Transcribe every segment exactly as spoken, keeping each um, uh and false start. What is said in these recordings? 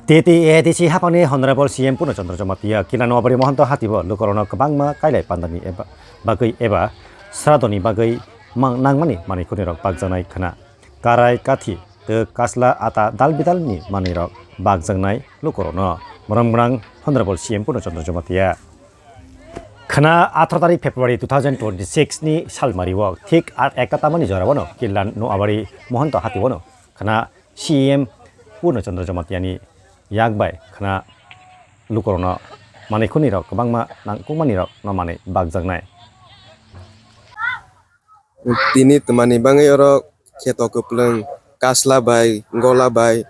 T T A D C haphangni Honorable C M Purno Chandra Jamatia Kila Noabari Mohonto hatibo lukorokno kwbangma kailai pandani eba, bagwi eba sradoni bagwi mang-, nangmani manwikhunirok bakjaknai khna. Karai, kathi, tei kasla, ata, dal bidalni manwirok bakjaknai lukorokno Morom Gwnang Honorable C M Purno Chandra Jamatia. Khna atharo tarik February two thousand twenty-six ni salmario thik at ekta tamani jorao no Kila Noabari Mohonto hatibo no khna C M Purno Chandra Jamatia ni yak bai khna lukorokno manwikhunirok kwbangma nangkukmanirok no manwi bakjaknai. Tini twmani bagwi oro kheto kwplwng kasla bai, gola bai,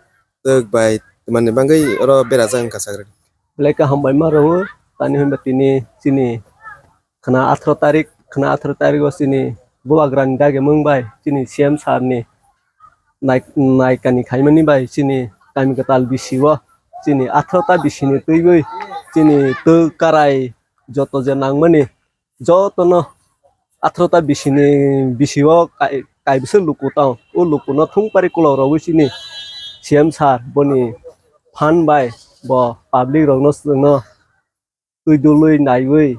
twk bai twmani bagwi oro berajak wngkha sakri. Belai khe hambai ma rwo, tani hwnba tini chini khna atharo tarik, khna atharo tarik o chini bubagrani dagi mung bai chini C M sir ni nai-, naikani khaimani bai chini kami kwtal bisi o chini atharo ta bisi ni twiwi chini twk karai joto je nangmani jotono atharo ta bisi ni bisi o kai-, kaibwswk luku tong. O luku no thung pari kolok rogwi chini C M sir boni phan bai bo public rok no chwngno twi dului naiwi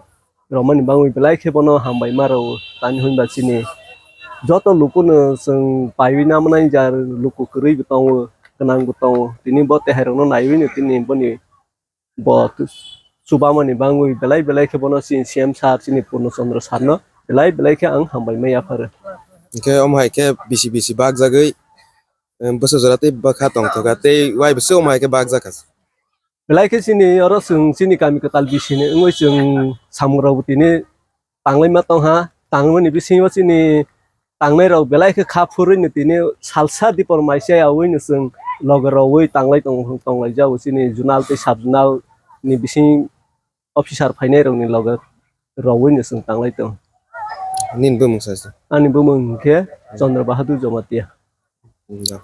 romani bangwi belai khe bono hambai ma rwo. Tani hwnba chini joto lukuno chwng paiwi namanai jar luku kwrwi bo tongo, gwnang bo tongo. Tini bo tehai rokno naiwi no tini boni bo chubamani bangwi belai belai khe bono chini C M sir chini Purno Chandra sir no belai belai khe ang hambai ma yapharo. Hwnkhe omo hai khe bisi bisi bakjagwi, em, bwswk jora tei bwkha tongthoka tei wai bwswk omo hai khe bakjakha. Belai khe chini oro chwng chini kami kwtal bisini wngwi chwng samung rok bo tini tanglaima tongha. Tangmani bisingo chini tangnai rok belai khe kha phurwino tini salsa dipor maisa yaui no chwng loge rogwi tanglai tong-, tonglaijao chini zonal tei sub zonal ni bising officer phainai rokni loge rogwi no chwng tanglai tong. Nini bumung sa se? Ani bumung hwnkhe Chandra Bahadur Jamatia. Hmm, da.